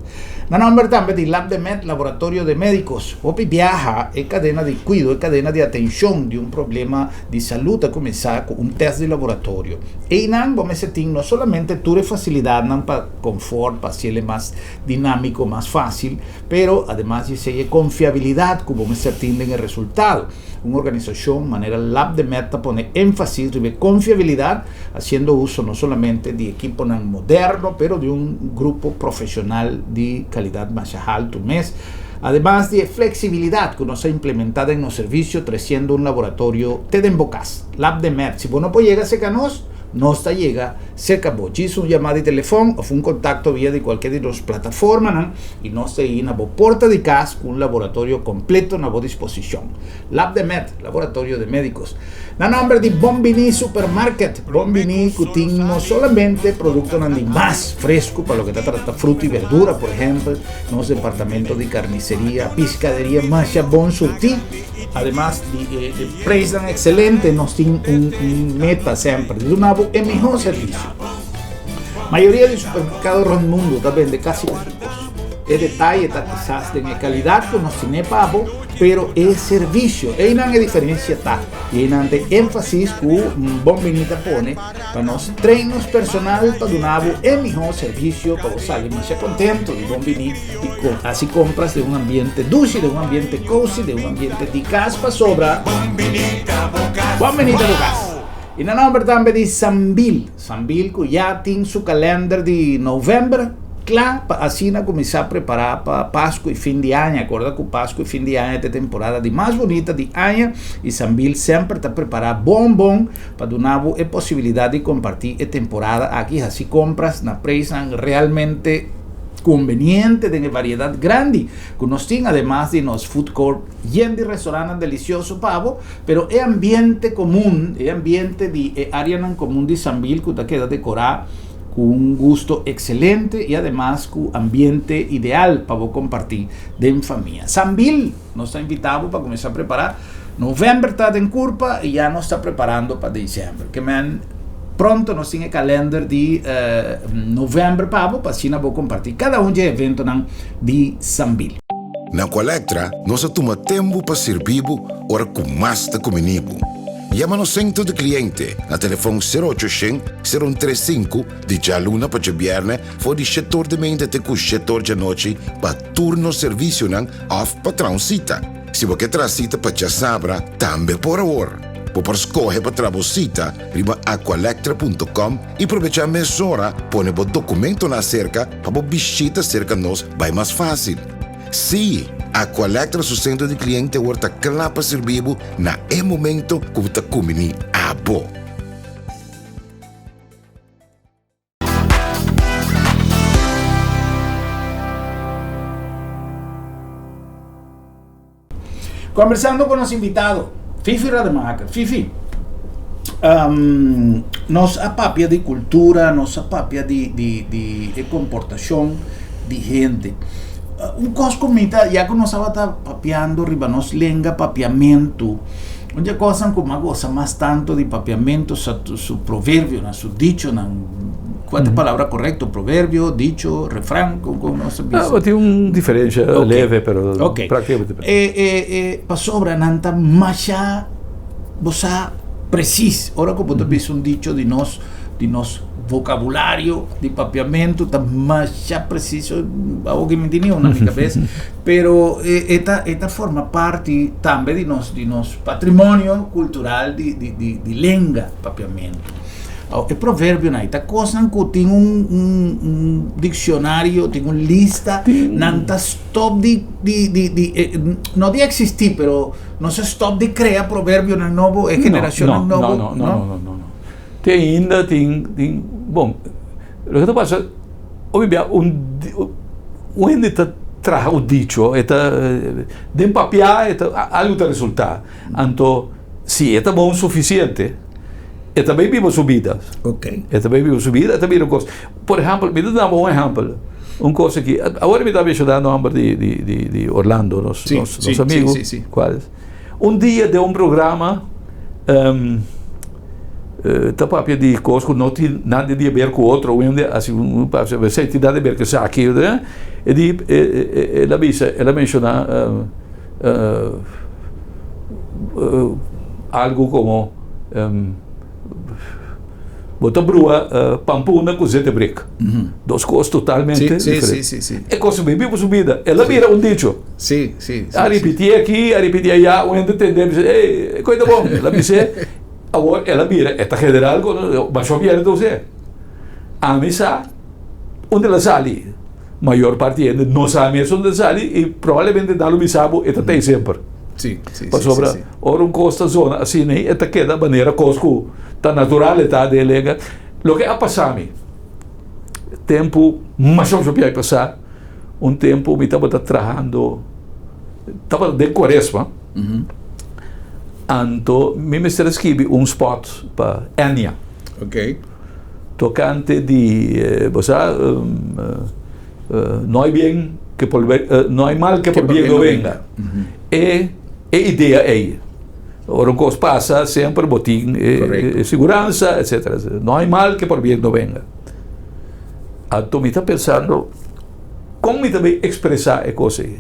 Na nomber tambe di Labdemed, Laboratorio de Médicos, hopi biaha e kadena di kuido, e kadena di atenshon di un problema di salú ta kuminsá ku un tèst di laboratorio. Einan bo mester tin no solamente tur e fasilidatnan pa konfòrt, pa hasiel mas dinámiko, mas fásil, pero ademas di esei e konfiabilidat ku bo mester tin den e resultado. Un organisashon manera Labdemed ta pone énfasis riba e konfiabilidat, hasiendo uso no solamente di ekiponan moderno, pero di un grupo profeshonal di kalidat masha haltu mes. Ademas di e fleksibilidat ku nos a implementá den nos servisio, tresiendo un laboratorio te den bo kas. Labdemed, si bo no por yega serka nos, nos ta yega serka bo. Djis un yamada di telefòn òf un kontakto via di kualke di nos plataformanan i nos ta ei na bo porta di kas ku un laboratorio kompleto na bo disposishon. Labdemed, Laboratorio de Médicos. Na nòmber di Bon Biní Supermarket, Bon Biní ku tin no solamente produktonan di mas fresku pa loke ta trata fruta i berdura, por ehèmpel, nos departamento di karniseria, piskaderia masha bon surtí. Ademas di e preisnan ekselente, nos tin un meta semper di duna bo e mihó servisio. Mayoria di supermerkado rònt mundu ta bende kasi tur kos. E detaye ta kisas den e kalidat ku nos tene pa bo, pero e servisio, einan e diferensia ta. I einan ta e énfasis ku Bon Bini ta pone pa nos train nos personal pa duna bo e mihó servisio pa bo sali masha kontentu di Bon Bini i hasi kompras den un ambiente dushi, den un ambiente kosi, den un ambiente di kas pasobra Bon Bini ta bo kas. I na nòmber tambe di Sambil, Sambil ku ya tin su kalènder di novèmber kla pa asina kuminsá prepará pa Pasku i fin di aña. Kòrda ku Pasku i fin di aña ta e temporada di mas bunita di aña i Sambil semper ta prepará bon bon pa duna bo e posibilidat di kompartí e temporada aki hasi kompras na preisnan realmente konveniente den e variedat grandi ku nos tin ademas di nos food court yen di restaurantnan delisioso pa bo. Pero e ambiente komun, e ambiente di e áreanan komun di Sambil ku ta keda dekorá ku un gusto ekselente i ademas ku ambiente ideal pa bo kompartí den famia. Sambil! Nos ta invitá bo pa kuminsá prepará. Novèmber ta den kurpa i ya nos ta preparando pa desèmber. Ke men pronto nos tin e kalènder di novèmber pa bo pa asina bo kompartí kada un dje eventonan di Sambil. Na Aqualectra nos a tuma tempu pa sirbi bo ora ku mas ta kumini bo. Yama nos sentro di kliente na telefòn sero ocho shen, sero un tres sinku di djaluna pa djabièrnè for di shetor di meinta te ku shetor djanochi pa tur nos servisionan òf pa traha un sita. Si bo ke traha sita pa djasabra tambe por awor. Bo por skohe pa traha bo sita riba aqualectra punto com i probechá mesora pone bo dokumentonan aserka pa bo bishita serka nos bai mas fásil. Sí, Aqualectra su sentro di kliente awor ta kla pa sirbi bo na e momento ku bo ta kumbiní abo. Conversando con nos invitado, Fifi Rademaker. Fifi, um, nos a papia di cultura, nos a papia di, di, di e comportacion di hende. Uh, un cos comita, ya que nos tabata papiando riba nos lenga papiamento, un dje cosnan cu m'a goza mas tanto di papiamento sa su proverbionan, su dichonan, Cuál ta e palabra correcto? Proverbio, dicho, refran, con con nos ta bisa? Ah, tin un diferencia Ok. leve, pero Ok. prácticamente. E, e, e, pasobra nan ta masha, bo sa, precies. Ora cu bo ta bisa un dicho di nos, di nos vocabulario di papiamento ta masha preciso. Awor ki mi tin ni un na mi cabes. Pero e, e ta, e ta forma parti tambe di nos, di nos patrimonio cultural di, di, di, di lenga papiamento. E proverbionan ei ta kosnan ku tin un un un dikshonario, tin un lista, nan ta stòp di di di di no di eksistí pero no sa stòp di krea proverbionan nobo, e generashonnan No, nobo, no, no, no, no, no, no. Te ainda tin tin bon loke ta pasa hopi bia un un hende ta traha un dicho e ta den papia e ta algu ta resultá anto si e ta bon sufisiente. E ta bay biba su bida. Ok. E ta bay biba su bida, e ta bira un cos. Por ehempel, mi ta daba un ehempel, un cos aki. Awor mi ta mencioná nomber di, di, di, di Orlando, nos, Sí, nos, sí, nos amigo. sí, sí, sí. Cual es. Un dia den un programa, um, eh, ta papia di cos cu no tin nada di haber cu otro, un hende haci un, un papia, esey tin nada di haber cu esaki, eh. E di, el a bisa, el a menshoná algu komo bo ta brua pampuna ku zete brik. Dos kos totalmente diferente. E kos a biba su bida. El a bira un dicho. A ripitié aki, a ripitié ayá, un hende tendé bisa, ey, e kos ta bon. El a bis'é, awor el a bira, e ta general, masha hopi hende ta us'é. Ami sa unda el a sali. Mayor parti hende no sa mes unda el sali i probablemente nan lo bisa bo e ta tei semper. Pasobra ora un kos ta zona asina e ta keda manera kos ku ta natural e ta den e lenga. Loke a pasa mi tempu masha masha hopi a pasa un tempu mi tabata trahando tabata den kuaresma anto mi mester a skibi un spot pa Ennia. Tocante di, bo sa, no hay bien que por no hay mal que por bien no venga. E e idea ei. Ora un cos pasa, semper bo tin e siguransa, etcetera, etcetera. No hay mal que por bien no venga. Anto mi ta pensando, con mi ta bay expresa e cos ei?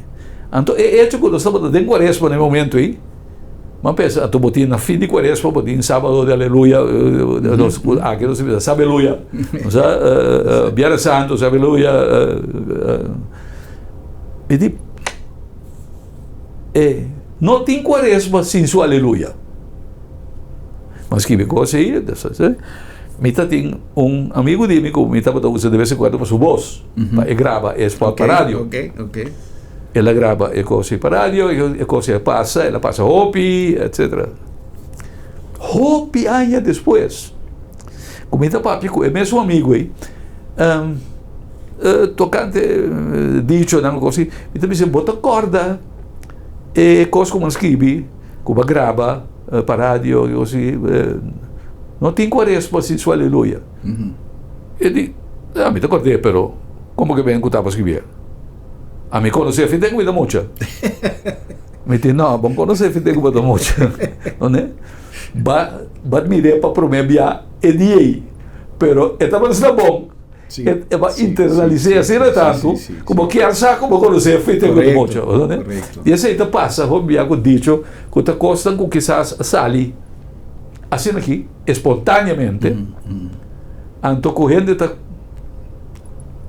Anto e hecho cu nos tabata den cuaresma na e momento ei, M'a pensa, anto bo tin na fin di kuaresma, bo tin sábado di aleluya, nos aki nos ta bisa sabeluya, nos sa biernes santo sabeluya, mi di e no tin kuaresma sin su aleluya. M'a skibi kos ei, mi ta tin un amigu di mi ku mi tabata usa de bes en kuando pa su bos, pa e graba e spot pa radio. El a graba e kos ei pa radio, e kos ei a pasa, el a pasa hopi, etcetera. Hopi aña despues, ku mi ta papia ku e mesun amigu ei, tokante dichonan ku kos ei, mi ta bisa, bo ta kòrda e kos ku mi a skibi, ku bo a graba pa radio, i kos ei, no tin kuaresma sin su aleluya. E di, mi ta kòrd'é, pero komo ke ben ku tabata skibié? Ami konosé fin den ku mi ta mucha. Mi tin no, bon konosé fin den ku bo ta mucha. No ne? Ba ba mir'é pa promé bia e dia ei, pero e tabata asina bon. Sí, E e ba sí, internalis'é sí, asina sí, tantu sí, sí, ku bo sí. kier sa ku bo konosé fin den ku ta mucha. Korekto, No ne? korekto. I esei ta pasa hopi bia ku dicho ku ta kosnan ku kisas a sali asina aki, espontaneamente, anto ku hende ta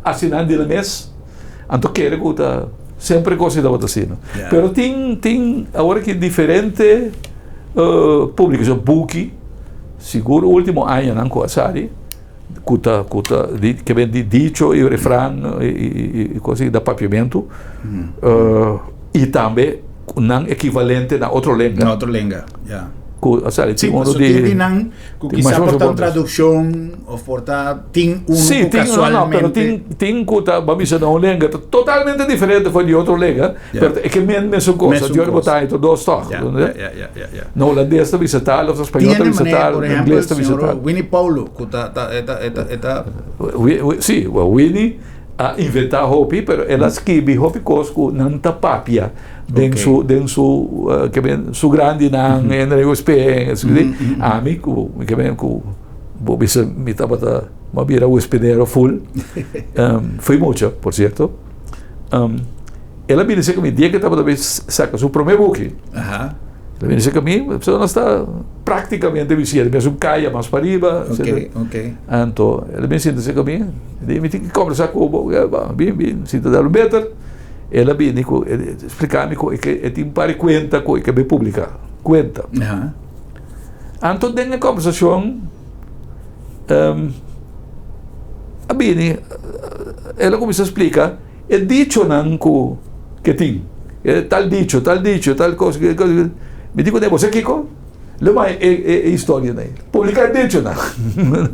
Asinan di la mes, anto kere ku ta semper kos ei tabata asina. Pero tin tin awor aki diferente publikashon, buki, sigur ultimo añanan ku a sali ku ta ku ta di ke ben di dicho i refran i kos ei na papiamentu i tambe nan ekivalente na otro lenga. Na otro lenga, ya. Ku a sali Sí, tin uno paso di tin di nan ku tin kisá masha por ta un masha tradukshon of por ta tin uno Sí, ku tin uno no, pero kasualmente tin tin ku ta bo a bisa na un lenga ta totalmente diferente for di otro lenga, Ya. pero e ke men mesun kos, Mesun Dios bo kos. ta entre dos tòg, Ya, no? ya, ya, ya, ya, ya. Na holandes ta bisa tal, of na Tin spañol ta hende bisa manera, tal, por na ehèmpel, ingles ta bisa señor tal. Winnie Paulo ku ta ta e ta e ta e ta Wi wi sí, well Winnie a inventá hopi, pero el a skibi hopi kos ku nan ta papia den su den su ke men su grandinan en Rio Speen ami ku ke men ku bo bisa mi tabata mi a bira huespenero full fui mucha por cierto el a bini cerca mi dia ke tabata bay saka su prome buki el a bini cerca mi pasobra nos ta practicamente bisiña di mesun kaya mas pariba anto el a bini sinta cerca mi mi tin ke kombersa ku bo bin bin sinta dal un beter. El a bini ku e splika mi ku e ke e tin un par di kuenta ku e ke bai publiká. Kuenta. Anto den e kòmbersashon a bini el a kuminsá splika e dichonan ku ke tin. E tal dicho, tal dicho, tal kos. Mi di kuné, bo sa kiko? Lo mai e e historia nei. Publica e dichonan.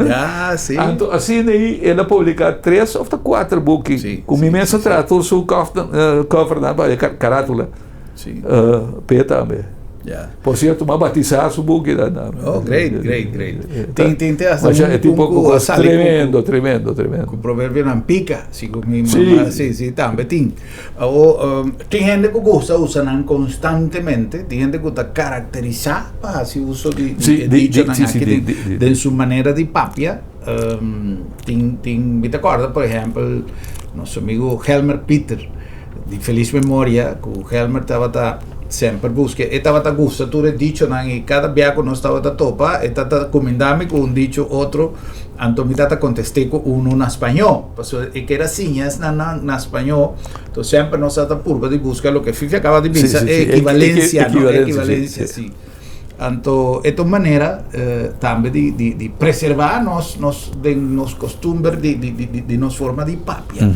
Ya, sí. Anto asina ei el a publica tres of ta cuater buki. Sí, Cu mi sí, mes a sí, traha sí. tur su covernan pa e caratula. Sí. P'e tambe. Ya. Por cierto, m'a batisa su buki na na. Oh, great, great, great. Tin, tin te hasta Masha, un, e tipo un cu a sali cu- tremendo, tremendo, tremendo. Cu proverbionan pica, si cu mi Sí. mama, sí, sí, tambe tin. Awo, tin hende ku gusta usa nan konstantemente, tin hende ku ta karakterisá pa hasi uso di Sí, e di, di, dichonan sí, sí, aki di, den, di, di. den su manera di papia. Tin, tin, mi ta kòrda por ehèmpel, Nos amigu Helmer Pieter, di felis memoria, ku Helmer tabata semper buska, e tabata gusta tur e dichonan i kada bia ku nos tabata topa, e tabata kumindá mi ku un dicho otro, anto mi tabata kontest'é ku unu na spañó, pasobra e keda siña esnan na spañó, enton semper nos tabata purba di buska loke Fifi a kaba di bisa, e ekivalensia, no? Ekivalensia, si. Anto e ta un manera tambe di di di preserva nos nos den nos costumber di di di di nos forma di papia.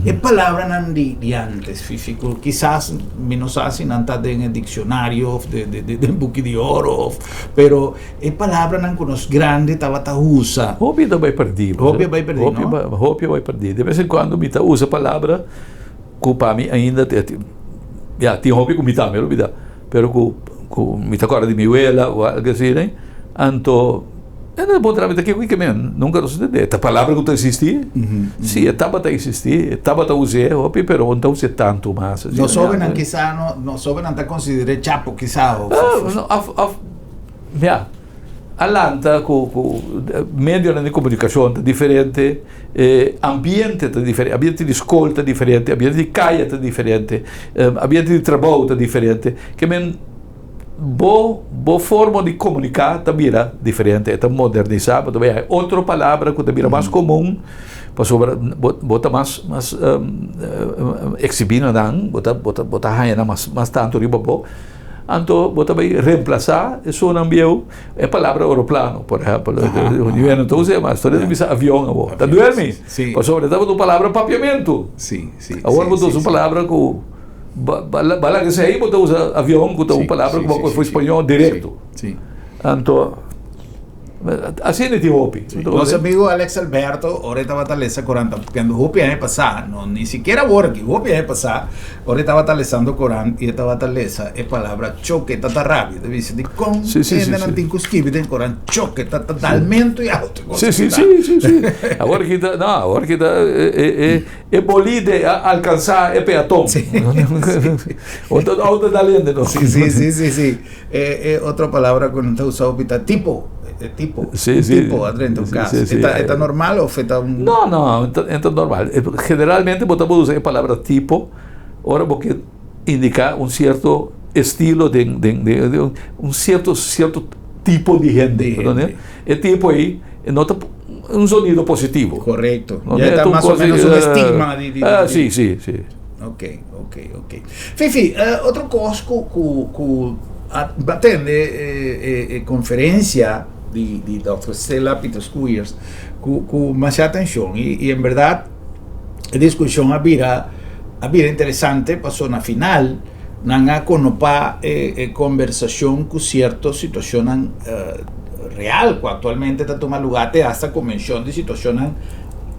E palabranan di di antes Fifi cu kisas mi no sa si nan ta den e diccionario of de de den buki di oro of pero e palabranan cu nos grandi tabata usa. Hopi ta bay perdi. Hopi a bay perdi no? Hopi a bay perdi. De bes en cuando mi ta usa palabra cu pa mi ainda ya tin hopi cu mi tambe a lubida. Pero ku ku mi ta kòrda di mi wela o algu asina, anto e no por trabia ta kiko ke men nunka nos tende. Ta palabra ku ta eksistí? Si, e tabata eksistí, e tabata us'é hopi, pero no ta us'é tantu mas asina. Nos hóbennan kisa no, nos hóbennan ta konsider'é chapo kisa òf. No, òf òf ya, a lanta ku ku medionan di komunikashon ta diferente. E ambiente ta diferente, ambiente di skol ta diferente, ambiente di kaya ta diferente, ambiente di trabou ta diferente. Ke men bo bo forma di komuniká ta bira diferente, e ta modernisá, bo ta bai haña otro palabra ku ta bira mas komun pasobra bo bo ta mas mas eksibí na nan, bo ta bo ta bo ta haña nan mas mas tantu riba bo. Anto bo ta bai remplasá esunnan bieu. E palabra oroplano, por ehempel, yu no ta usa mas, tur ta bisa avion awor. Ta duermi. Pasobra e tabata un palabra papiamentu. Awor bo ta usa un palabra ku ba laga esei bo ta usa avion ku ta un palabra ku bo a kohe for spañó direkto. Anto asina tin hopi. Nos amigo Alex Alberto ora e tabata lesa korant, ta papiando hopi aña pasá, no ni sikiera awor aki, hopi aña pasá ora e tabata lesando korant i e tabata lesa e palabra choke ta ta rabia, ta bisa dikon hendenan tin ku skibi den korant choke ta ta dalmentu i auto kos aki ta. Si si si awor aki ta no awor aki ta e bolide a alkansa e peaton. Otro auto dal hende no. Si si si si si. E otro palabra ku nan ta usa hopi ta tipo, e tipo, Sí, sí. tipo a drenta un Sí, kas. sí, sí. E ta, e ta normal of e ta un. No, no, e ta, e ta normal. Generalmente bo ta por usa e palabra tipo ora bo ke indiká un sierto estilo den, den, den, den un sierto, sierto tipo di hende. Di hende. E tipo ei e no ta un sonido positivo. Korekto. No Ya e ta ta un mas o kos di, menos un estigma di, di, Ah, di. sí, sí, sí. Ok, ok, ok. Fifi, otro kos ku ku ku a tende e e konferensia di di Dòkter Stella Peters Koeiers ku ku masha atenshon i i en bèrdat e diskushon a bira a bira interesante paso na final nan a konopá e e kombersashon ku sierto situashonnan real ku aktualmente ta tuma lugá te asta ku menshon di situashonnan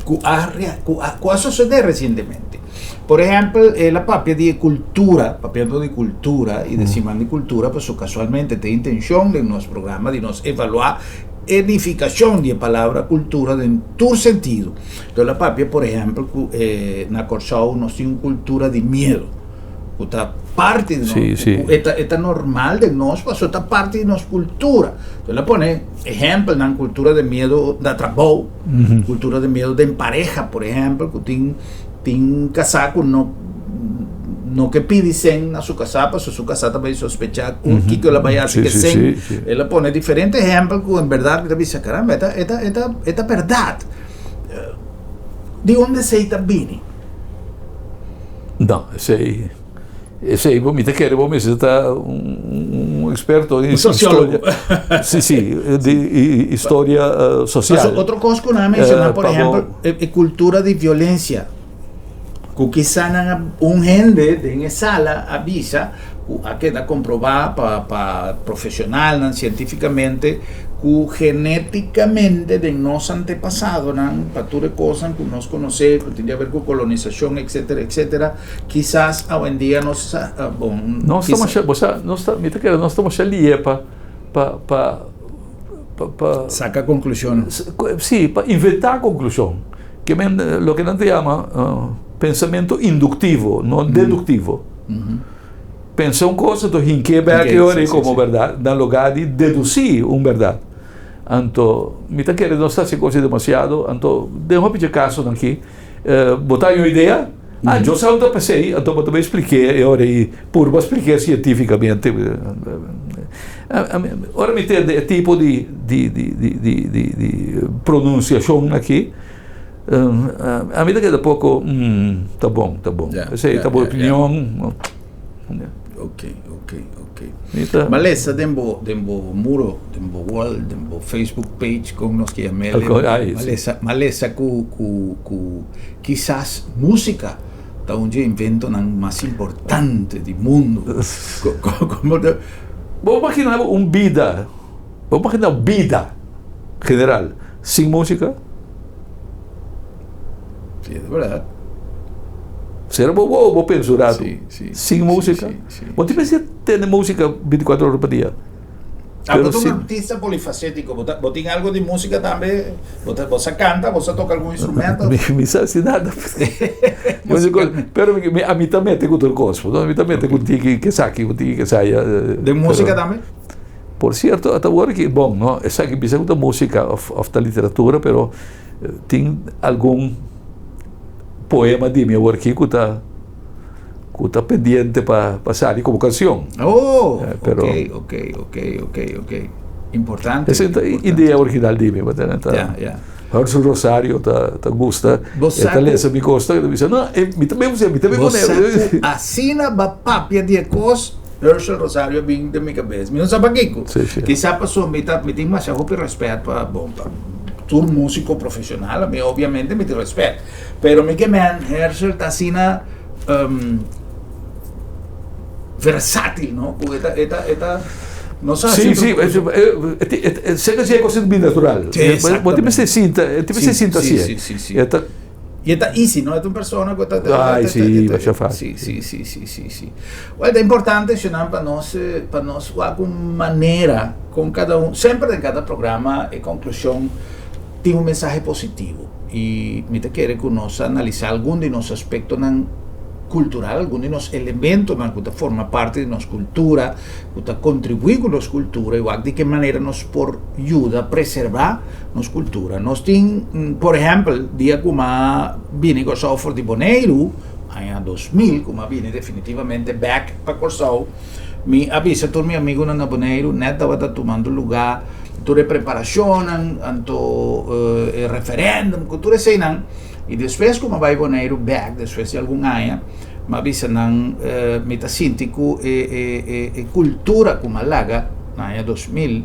ku a ku a ku a sosodé resientemente. Por ehèmpel, el a papia di e kultura, papiando di kultura i di siman di kultura, pasobra kasualmente ta e intenshon den nos programa di nos evaluá e nifikashon di e palabra kultura den tur sentido. Enton el a papia, por ehèmpel, ku na Kòrsou nos tin un kultura di miedu, ku ta parti di nos, ku e ta e ta normal den nos pasobra ta parti di nos kultura. Enton el a pone ehèmpelnan, kultura di miedu na trabou, Kultura di miedu den pareha, por ehèmpel, ku tin tin kasá ku no no ke pidi sen na su kasá pasobra su kasá ta bai sospechá ku kiko el a bai hasi ke sen. El a pone diferente ehèmpel ku en bèrdat mi ta bisa, karamba, e ta e ta e ta e ta bèrdat. Di unda esei ta bini? No, esei. Esei bo mi ta kere bo mester ta un experto Un sociólogo. historia. Sí, sí, di historia social. Paso otro kos ku nan a menshoná, por ehèmpel, e kultura di violensia. Ku kisa nan a un hende den e sala a bisa ku a keda komprobá pa pa profeshonalnan sientífikamente ku genétikamente den nos antepasadonan pa tur e kosnan ku nos konosé ku tin di aber ku kolonisashon etsetera etsetera Kisas awendia nos sa, bon, Nos ta masha, bo sa, nos ta, mi ta kere nos ta masha lié pa, pa, pa, pa, pa. Saka konklushon. Sí, pa inventá konklushon. Ke men, loke nan ta yama pensamentu induktivo, no deduktivo. Pensa un kos, anto hink'é bèk e ora ei komo bèrdat, na lugá di dedusí un bèrdat. Anto, mi ta kere nos ta hasi kos ei demasiado, anto den hopi dje kasonan aki. Bo ta haña un idea? Ah, yo sa unda pasei, anto bo ta bai splik'é e ora ei, purba splik'é sientífikamente. Ora mi tende e tipo di di di di di di di pronunsiashon aki, ami ta keda poko, ta bon, ta bon. Esei ta bo opinion. Ok, ok, ok. Ma lesa den bo, den bo muro, den bo wall, den bo Facebook page, kon nos ke yam'é, ma lesa, ma lesa ku, ku, ku kisas músika ta un dje inventonan mas importante di mundu. Komo ta. Bo imagina bo un bida, bo imagina bida general sin músika? Sí, es verdad. Sera bo bo bo pensa un rato. Sí, sí. Sin música. Sí, sí, Bo tin mester tene música 24 horas pa dia. Ah, bo ta un artista polifacético. Bo ta, bo tin algo di música tambe? Bo ta, bo sa canta, bo sa toca algun instrumento? Mi, mi sa si nada. Pero mi, mi, ami ta mete cu tur cos. No? Mi ta mete cu tiki kesaki, cu tiki kesaya. Den música tambe? Por cierto, ata wor ki, bon, no, esaki bisa cu ta música of, of ta literatura, pero Tin algun poema di mi awor aki ku ta ku ta pendiente pa pa sali komo kansion. Oh, pero, ok, ok, ok, ok, ok. Importante. Esa ta idea original di mi, ta ta. Ja, ja. Herschel Rosario ta ta gusta. Bo sa E ta lesa mi kosta, e ta bisa, no, e mi tambe usa, mi tambe Bo pone. sa ku asina ba papia di e kos, Herschel Rosario a bin den mi kabes. Mi no sa pakiko. Sí, sí. Kisa pasobra mi ta mi tin masha hopi rèspèt pa bon pa tur músiko profeshonal, ami obviamente mi tin rèspèt. Pero mi ke men Herschel ta asina versátil, no? Ku e ta e ta e ta no sa Sí, sí, seka si e kos bin natural. Sí, Bo tin mester sinta, tin mester sinta Sí, así. sí, sí, sí. E ta Y e ta easy, no? E ta un persona cu ta... Ay, sí, masha fácil. Sí, sí, sí, sí, sí, sí. Well, ta importante, Shunan, pa nos, pa nos wak un manera con cada un, semper den cada programa e conclusion tin un mensahe positivo. Y mi ta kere cu nos a analisa algun di nos aspectonan cultural, algun di nos elementonan cu ta forma parti di nos cultura, cu ta contribui cu nos cultura y wak di ke manera nos por yuda preserva nos cultura. Nos tin, por ehempel, dia cu m'a bini Corsou for di Boneiru, aña 2000, cu m'a bini definitivamente bek pa Corsou, mi a bisa tur mi amigunan na Boneiru, net tabata tumando luga tur e preparacionnan, anto e referendum, cu tur eseinan, y despues cu m'a bay Boneiru bek, despues di algun aña, M'a bisa nan, Mi ta sinti ku e e kultura ku m'a laga na aña 2000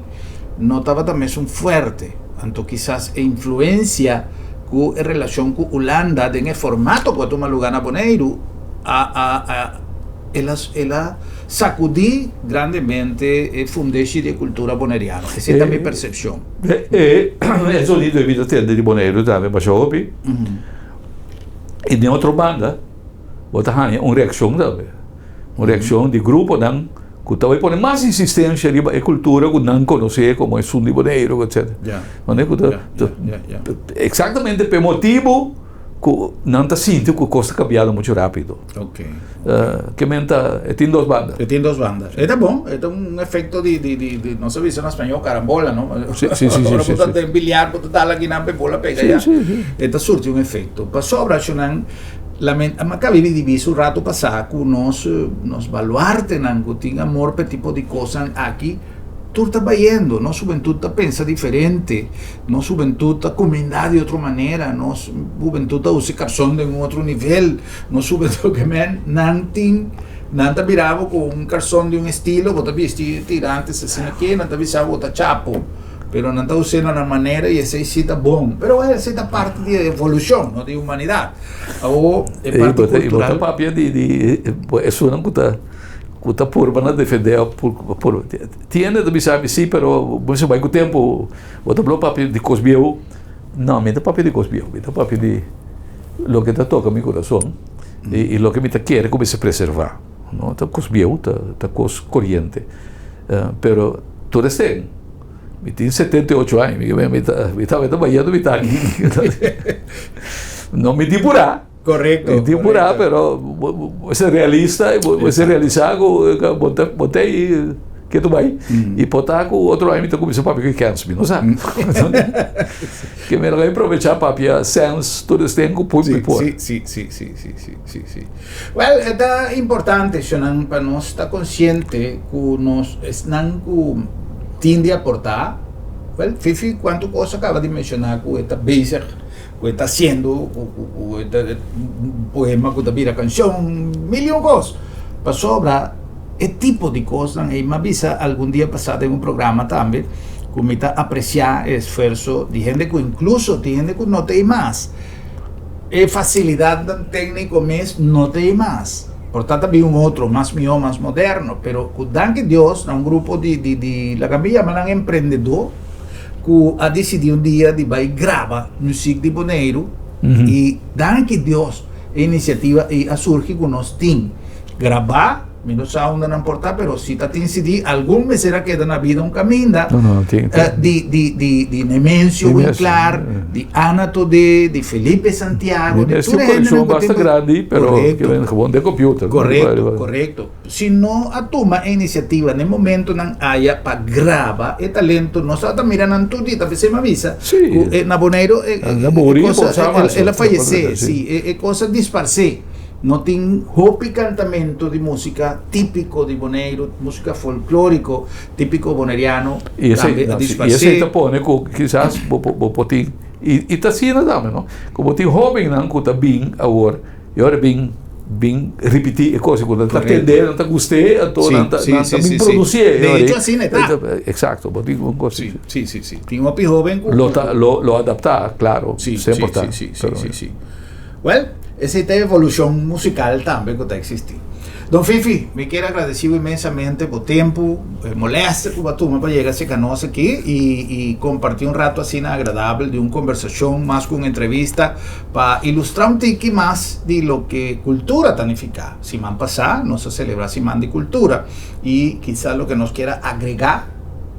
no tabata mesun fuerte. Anto kisas e influensia ku e relashon ku Hulanda den e formato ku a tuma lugá na Boneiru a a a el a el a sakudí grandemente e fundeshi di e kultura boneriano. Esei ta mi persepshon. E e zonido ei mi ta tende di Boneiru tambe masha hopi. I den otro banda. Bo ta haña un reakshon tambe. Un reakshon di gruponan ku ta bai pone mas insistensia riba e kultura ku nan konosé komo esun di Boneiru, etsetera. Manera ku ta eksaktamente pa e motibu ku nan ta sinti ku kos ta kambiando muchu rápido. Ke men ta e tin dos banda. E tin dos banda. E ta bon, e ta un efekto di di di nos ta bisa na spañó karambola no. Si si si. Ora bo ta den biliar bo ta dal akinan pa e bola pega ya. E ta surti un efekto. Pasobra ashonan. Lamenta, ma kabi di bisa un rato pasá ku nos nos baluartenan ku tin amor pa e tipo di kosnan aki tur ta bayendo. Nos hubentut ta pensa diferente, nos hubentut ta kumindá di otro manera, nos hubentut ta usa e karson den un otro nivel, nos hubentut ke men nan tin nan ta bira bo ku un karson di un estilo, bo ta bisti tirantes asina ke, nan ta bisa bo ta chapo. Pero nan ta us'é na nan manera i esei sí ta bon. Pero wèl, esei ta parti di e evolushon, no, di humanidat. Awor, e parti I bo ta kultural. papia di di esunnan ku ta ku ta purba na defendé òf pur tiende ta bisa mi sí, pero bo mester bai ku tempu. Bo ta blo papia di kos bieu. No, mi ta papia di kos bieu. Mi ta papia di loke ta toka mi kurason i loke mi ta kere ku mester preservá. No ta kos bieu, ta ta kos koriente. Pero tur esei, mi tin 78 aña, mi mi ta mi tabata bayendo mi ta aki. No mi tin purá. Korekto. Mi tin purá, pero bo bo ser realista i bo ser realisá ku bo ta bo ta ei. Ketu bai. I por ta ku otro aña mi ta kuminsá papia ku e kèns, mi no sa. Ke mi lo a aprovechá papia sèns tur es tempu ku mi por. Sí, sí, sí, sí, sí, sí, sí, sí. Wèl, e ta importante, shonnan, pa nos ta konsiente ku nos esnan ku tin di aportá, wèl, Fifi kuantu kos a kaba di menshoná ku e ta bezig, ku e ta hasiendo, ku e ta un poema ku ta bira kanshon, milion kos. Pasobra E tipo di kosnan ei m'a bisa algun dia pasá den un programa tambe ku mi ta apresiá e esfuerso di hende ku inkluso tin hende ku no ta ei mas. E fasilidatnan tékniko mes no ta ei mas. Por ta ta bin un otro mas mihó, mas moderno, pero ku danki Dios na un grupo di di di laga mi yama nan emprendedó ku a disidí un dia di bai graba muzik di Boneiru i danki Dios e inisiativa ei a surgi ku nos tin. Grabá, mi no sa unda nan por ta, pero si ta tin CD, algun mester a keda na bida un kaminda No, no, tin, tin. di, di, di, di Nemencio Nemencio, Winklaar, di Ana Todé, di Felipe Santiago, di Nemencio tur e hendenan kolekshon ku tin basta grandi, pero ke Korekto. men gewoon den computer. Korekto, korekto. Si no a tuma e inisiativa na e momentonan aya pa graba e talento, nos tabata mira nan tur dia, ta pesey mi a bisa Sí. ku e na Boneiru e, e, Na e Bori, cosa, por sa el, mas, el a fayesé, sí. sí, e, e cosa disparsé. No tin hopi kantamentu di músika típiko di Boneiru, músika folklóriko típiko boneriano I esei, tambe a no, si, i disparsé. esei ta pone ku kisas bo bo bo por tin, i i ta asina tambe no, ku bo tin hóbennan ku ta bin awor i ora bin bin ripití e kos ku nan ta Korekto. tendé, nan ta gust'é, anto Sí, nan ta sí, nan sí, ta bin sí, sí. produsié De e ora echo ei. asina e ta. Eksakto, bo tin un kos Sí, sí, sí, sí. Tin hopi hóben ku Lo ku ta lo lo adaptá, klaro, Sí, semper sí, ta, sí, sí, sí, pero sí, sí. Well, esei ta e evolushon musical tambe ku ta eksistí. Don Fifi, mi kier agradesí bo inmensamente bo tempu, e molestia ku bo a tuma pa yega serka nos aki i i kompartí un ratu asina agradabel di un kombersashon mas ku un entrevista pa ilustrá un tiki mas di loke kultura ta nifiká. Siman pasá nos a selebrá Siman di Kultura i kisa loke nos kier a agregá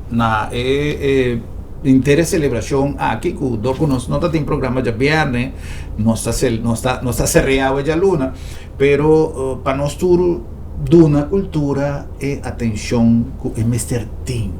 na e e henter e selebrashon aki ku dor ku nos no ta tin programa djabièrnè nos ta nos ta nos ta ser'é awe djaluna pero pa nos tur duna kultura e atenshon ku e mester tin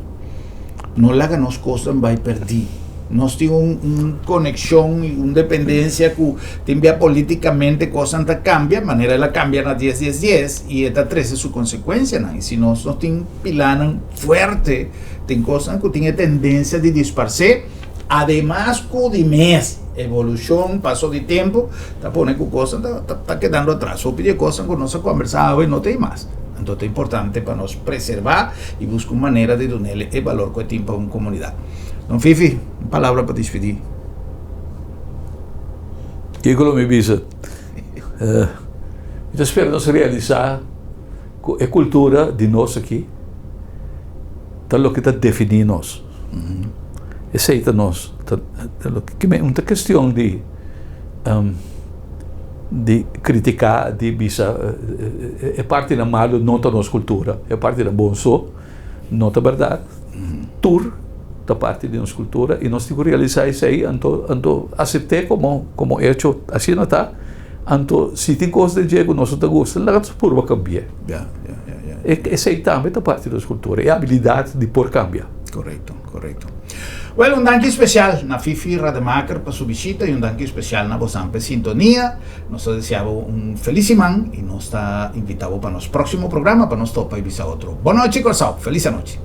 no laga nos kosnan bai pèrdí nos tin un un konekshon i un dependensia ku tin bia politikamente kosnan ta kambia manera el a kambia na dies dies dies i e ta trese su konsekuensianan i si nos no tin pilanan fuerte tin kosnan ku tin e tendensia di disparsé, ademas ku di mes evolushon, paso di tempu ta pone ku kosnan ta ta kedando atras. Hopi di e kosnan ku nos a kombersá awe no ta ei mas. Anto ta importante pa nos preservá i buska un manera di dun'el e balor ku e tin pa un komunidat. Don Fifi, un palabra pa dispidí. Kiko lo mi bisa? Mi ta spera nos realisá. Ku e kultura di nos aki ta loke ta definí nos. Esei ta nos. Ta loke ki men ta kestion di di kritiká, di bisa e partinan malu no ta nos kultura, e partinan bon so no ta bèrdat. Tur ta parti di nos kultura i nos tin ku realisá esei anto anto asept'é komo komo echo asina ta. Anto si tin kos den dje ku nos no ta gusta, laga nos purba kambi'é. Ya, ya, ya, ya. E esei tambe ta parti di nos kultura, e abilidat di por kambia. Korekto, korekto. Wèl, un danki spesial na Fifi Rademaker pa su bishita i un danki spesial na bosan pa e sintonia. Nos ta desea bo un felis siman i nos ta invita bo pa nos próksimo programa pa nos topa i bisa otro. Bon nochi Kòrsou, felis anochi.